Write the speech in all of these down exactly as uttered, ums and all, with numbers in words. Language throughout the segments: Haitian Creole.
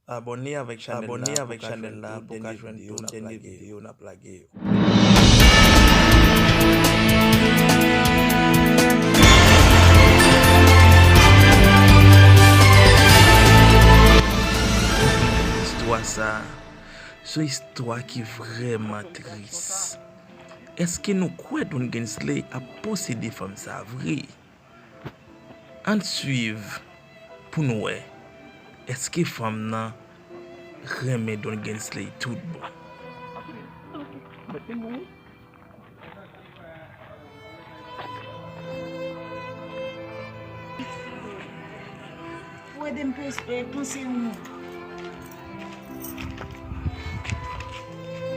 Abòne avèk chanèl la pou w ka jwenn tout dènye videyo n ap lage yo. Istwa sa a, se yon istwa ki vrèman tris. Èske nou kwè Don Gensley ap posede fanm sa a vre? Ann swiv pou n wè èske fanm nan renmen Don Gensley tout bon. Ou ede m pens- e, panse yon mo.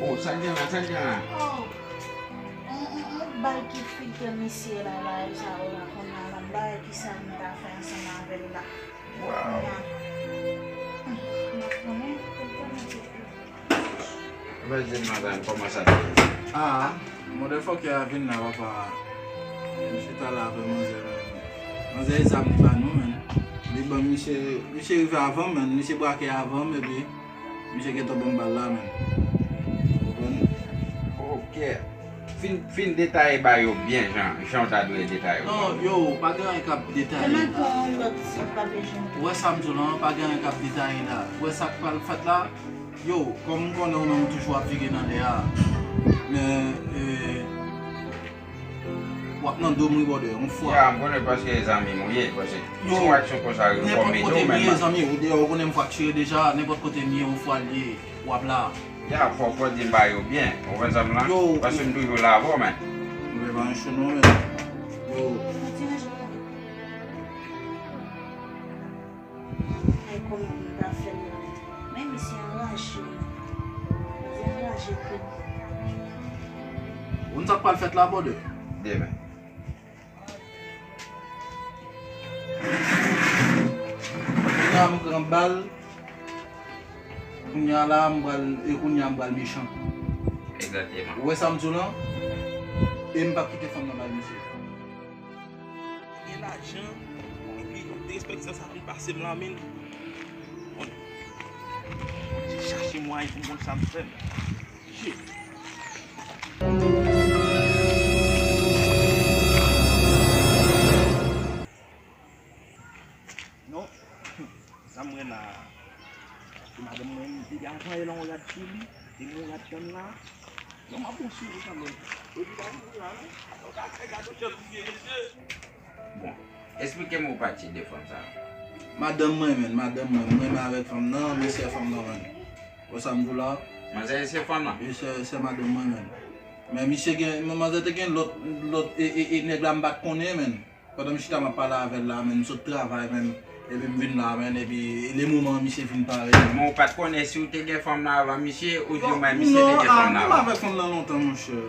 Oh, sa k gen la, sa k gen la? Oh, on, on, on bal ki figure misye la, la, e sa yo la, kounye a la, m pa wè ki sa m ta fè ansanm avè l la. Wow. Kounye a, hmm, m ap konnen, kounye a, Vèjin madanm, kòman sa te ye? Ah, motherfucker a vin la, papa. Li chita la avè manzè, men. Manzè e zam li ba nou, men. Li ban misye, misye rive avan m, men. Misye brake avan m, epi misye gentan ban m bal la, men. Ou konprann? Ok. Fin, fin detaye ba yo byen jan, jan w ta dwe detaye yo. Non, yo, pa gen anyen k ap detaye. Ou wè sa m di w lan, pa gen anyen k ap detaye la. Ou wè sa k pral fèt la? Yo, kòm m konnen ou menm ou toujou ap vire nan lè a. Men, e, w ap nan do m wi, brother, yon fwa. Ya, m konnen paske e zanmi m ou ye, paske si yon aksyon konsa rive fò m ede w menm. Nenpòt kote m ye, zanmi, ou deyò, ou konnen m fraktire deja, nenpòt kote m ye, yon fwa l ye, w ap la. Ya, fò, fò di m ba yo byen. Ou konprann sa m la? Yo, paske m toujou la avè w, men. Mwen pa yon cho non, men. Yo. Ay, kòman m ta fè l la? Men misye anraje, wi. Misye anraje tou. Ou konn sa k pral fèt la, brother? Demen. Kounye a m pran bal. Kounye a la, m pral, e kounye a m pral mechan. Egzakteman. Ou wè sa m di w lan? E m p ap kite fanm nan bay misye. Gen lajan, epi derespektan sa vin pase m la, men. Mwen chache mwayen pou m konn sa m fè. Non, sa m wè la, se madanm mwen, m te deja voye yon rad sou li, te gen yon rad tann la. Non, m ap bon sou li kanmenm. Epi pa vin la, non. Ou ka fè gado chèf li ye, mesye. Bon, esplike m ou pati de fanm sa a. Madanm mwen, men, madanm mwen, m renmen avèk fanm nan, men sè fanm nan, men. Wè sa m di w la? Manzè e sè fanm nan? E sè, sè madanm mwen, men. Men misye gen, men manzè te gen lòt, lòt, e, e, e nèg la m pa t konnen, men. Pandan m chita m ap pale avè l la, men, m sot travay, men, epi m vin la, men, epi le moman misye vin pare, men. Men ou pa t konnen si w te gen fanm nan avan misye, oudimwen misye te gen fanm nan avan? Non, non, m avèk fanm nan lontan, monchè.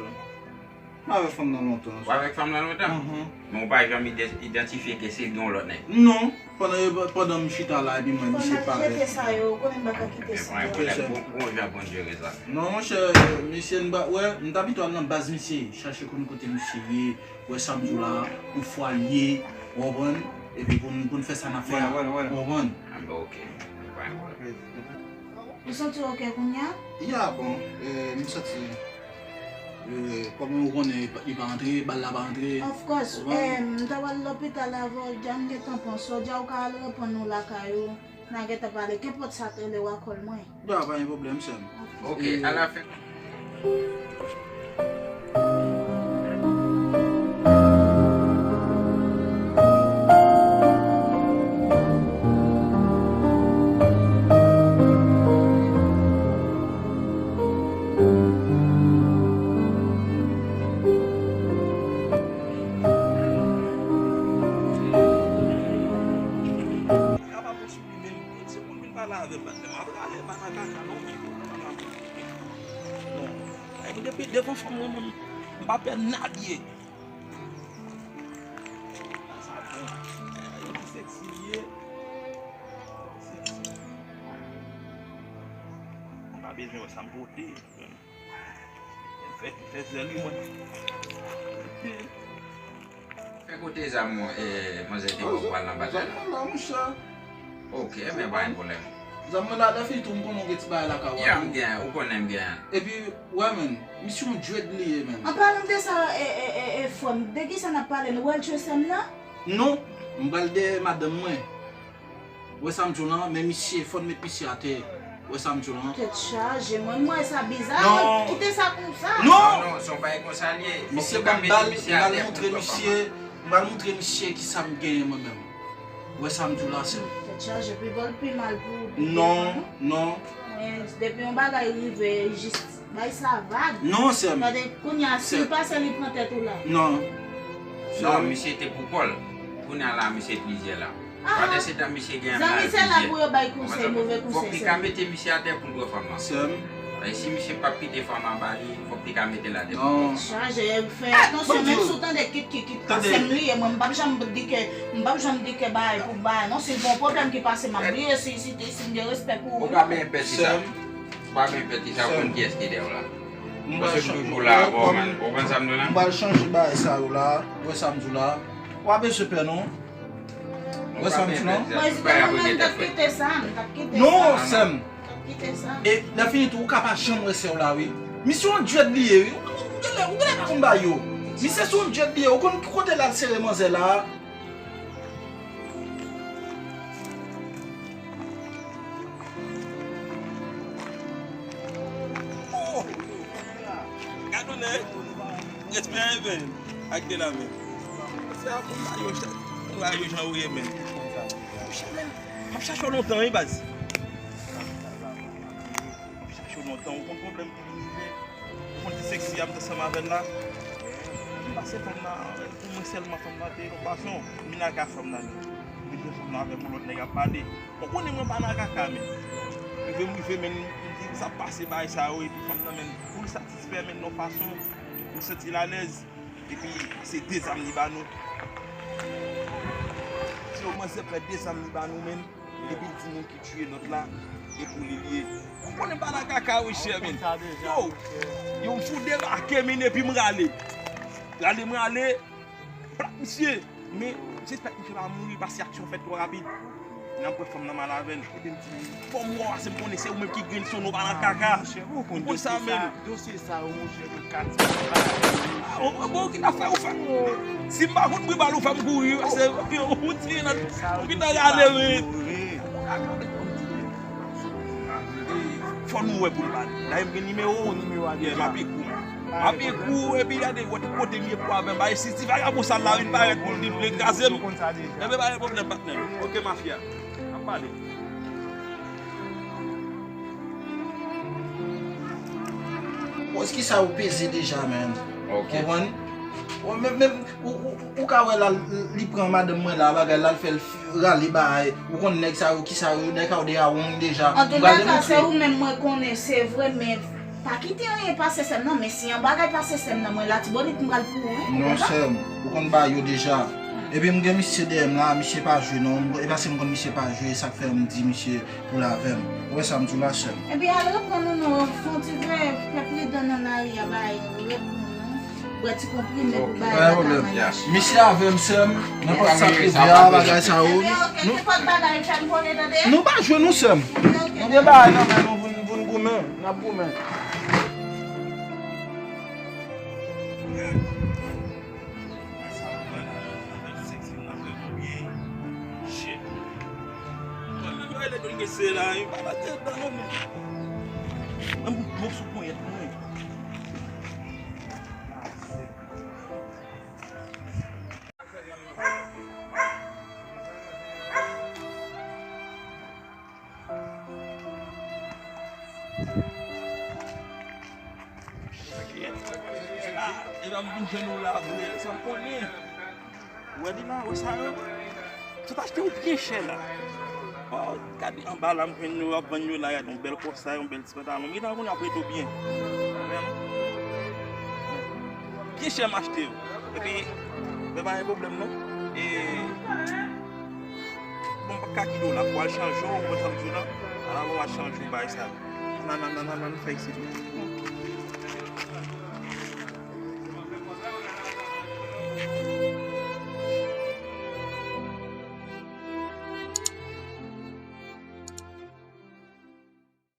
M avèk fanm nan lontan. Ou avèk fanm nan lontan? Mhm. Men ou pa janm ide-, idantifye ke se gen yon lòt nèg? Non. Pandan, pandan m chita la, epi mwen, misye parèt. Fò n ap jete sa yo, ou konnen m pa ka kite sa. Bon, bon, bon, jan pou n jere sa. Non, monchè, misye, m pa, wè, m ta pito al nan baz misye, chache konn kote misye ye, wè sa m di w la, yon fwa l ye, ou konprann? Epi pou n, pou n fè sa n ap fè a, ou konprann? Ah, bon, ok. Pa gen pwoblèm. Ou santi w oke kounye a? Ya, bon, eh, m santi, eh, kòm ou konnen, li pa antre, bal la pa antre. Of course, eh, m ta pral lopital avè w, dja m gentan pran sò, dja ou ka al reprann ou lakay ou, n a gentan pale, kenpòt sa k rele w a kòl mwen. Ya, pa gen pwoblèm, sè m. Ok, alafen. Li kapab yon sou li menm, se pou l vin pale avè m, patnè m ap rale, pa nan kaka non. Non. Ay, depi devan fanm mwen, mwen, m pa pè n abye. Sa bon. Ay, ki sèksi li ye. Sèksi. Mwen pa bezwen wè sa m pote. Fè, fè zèl wi mwen. Fè kote zam ou, eh, manzè te ba w pral nan batay la. Zam nan la, monchè. Ok, men pa gen pwoblèm. Zanmi mwen la, lè fini tou, m konnen w gen ti bagay lakay ou a tou. Ya, m gen, ou konnen m gen. Epi, wè, menn, misye yon dread li ye, menn. An palan de sa, e, e, e, e, frè m, de ki sa n ap pale? Nou wè l tchwe sè m nan? Non, m pral dèyè madanm mwen. Wè sa m di w lan, men misye, fò n met misye atè. Wè sa m di w lan. Tèt chaje, mwen, m wè sa biza, non. Kite sa konsa. Non! Non, non, se yon bagay konsa l ye. Misye ban m bal, m pral montre misye, m pral montre misye ki sa m genyen mwen menm. Wè sa m di w la, sè m. Tèt chaje, pi gòl pi mal pou, pou non, non. Men depi yon bagay rive, jis bay sa vag. Non, sè m. Gade, kounye a, si l pase, li pran tèt ou la. Non. Non, misye te pou kò l. Kounye a la, misye plizyè la. Ah. Pandan se tan, misye gen zanmi se la pou yo bay konsèy, move konsèy. Fòk li ka mete misye atè pou l pran fanm nan. Sè m. E si misye p ap kite fanm nan ba li, fòk li ka mete l atè pou l pran fanm nan. Chaje, fè atansyon, menm si w tande kit ki kit, pa sè m li ye, mwen, m p ap janm di ke, m p ap janm di ke bagay pou bagay. Non, si l gen yon pwoblèm ki pase, m ap bliye, si, si, si m gen respè pou ou. Ou pa benyen pè ti sa. Ou pa benyen pè ti sa, ou konn kiyès ki dèyè w la. Paske m toujou la avè w, man. Ou konprann sa m di w la? M pral chanje bagay sa yo la, wè sa m di w la. Ou pa bezwen pè non. Wè sa m di w lan? Mwen, si te mwen menm, m t ap kite sa, m t ap kite sa. Non, sè m. M t ap kite sa. E lè fini tou, ou ka pa janm wè sè w la, wi. Misye yon dread li ye, wi. Ou, ou, ou genlè, ou genlè pa konn bagay yo. Misye se yon dread li ye, ou konn ki kote l al sere manzè la? Oh! Gad on nèg. Respè, men. Ak de la men. Se a pou m ba yo jan, pou m ba yo jan ou ye, men. Monchè, men, m ap chache w lontan, wi, baz. M ap chache w lontan, ou konn pwoblèm ki vin rive. Ou konn ki seksi a m t ansanm avè l la? M pase fanm nan, pou mwen sèlman fanm nan te yon pasyon. M vin ak fanm nan, men. M vin jwenn fanm nan avèk yon lòt nèg ap pale. Ou konnen mwen pa nan kaka, men. Rive m rive, men, m di, sa pase bagay sa yo, epi fanm nan, men, pou l satisfè, men, nan yon fason, m santi l alèz. Epi, se de zam li ba nou. Se yon manzè pran de zam li ba nou, men. Epi l di moun ki tiye lòt la, e pou li l ye. Ou konnen pa nan kaka, wi, chè, men. Yo, yo, m fout debake, men, epi m rale. Rale, m rale. Plat misye. Men, m espè misye pa mouri, paske aksyon fèt twò rapid. N ap pran fanm nan m al avè l. Epi m di, fò m wè w, paske m konnen se ou menm ki grenn, si w pa nan kaka. Ou konn sa, men. Dosye sa yo, monchè, yo katye. Ah, bon, bon, ki ta fè ou fè? Si m pa konn bri bal, ou fè m kouri, paske ou tire nan, ou gentan rale, wi. Fò nou wè pou l pale. Dayè, m gen nimewo w. Nimewo a deja. M ap ekri w. M ap ekri w, epi gade, wè tout kote m ye pou avè m. Bay, si ti vagabon sal la vin parèt pou l di l vle kraze m. Ou konn sa deja. Enben, pa gen pwoblèm, patnè m. Ok, mafya. N ap pale. Pòz ki sa ou peze deja, man. Ok. Konprann? Ou menm, menm, ou, ou, ou ka wè la, li pran madanm mwen la, bagay la, l fè l f-, rale bagay. Ou konn nèg sa yo, ki sa yo, nèg sa yo deja wrong deja. Antoulaka, se ou menm mwen konnen, se vre, men pa kite anyen pase sè m nan, men si yon bagay pase sè m nan, mwen Latibonit m pral pou ou, wi. Non, sè m, ou konn bagay yo deja. Epi m gen misye dèyè m la, misye pa jwe non. E paske m konn misye pa jwe, sa k fè m di misye pou l avè m. Ou wè sa m di w la, sè m? Epi al reprann ou non, fè yon ti veye, fè pridan nan lari a, bay, reprann ou non. Bwè ti konprime pou bay la ka mache. Misye avè m, sè m, nenpòt sa k rive a, bagay sa yo. Epi ok, nenpòt bagay, fè m konnen, tande? Nou pa jwe non, sè m. Nou gen bagay nan men nou pou n, pou n goumen, n ap goumen. Sa mwen la, nan vennsenk se nan vrèman byen. Shit. Mwen menm yo rele Don Gese la, e pa la tèt nan non. Nan bout mò sou ponyèt mwen. E la m vin jwenn ou la vre, sa m konnen. Ou wè li la, ou wè sa yo? Sot achte ou byen chè la. Oh, gade anba la, m jwenn yo ap vann yo la, gade yon bèl kòsa, yon bèl ti pantalon. M gentan konnen ap rete w byen. Byen chè m achte yo. Epi, men pa gen pwoblèm non. E, Bon, m p ap ka kite w la, fò w al chanje w, ou konn sa m di w la? Ala bon, w al chanje w, bagay sa. Nan, nan, nan, nan, nan, fè isit.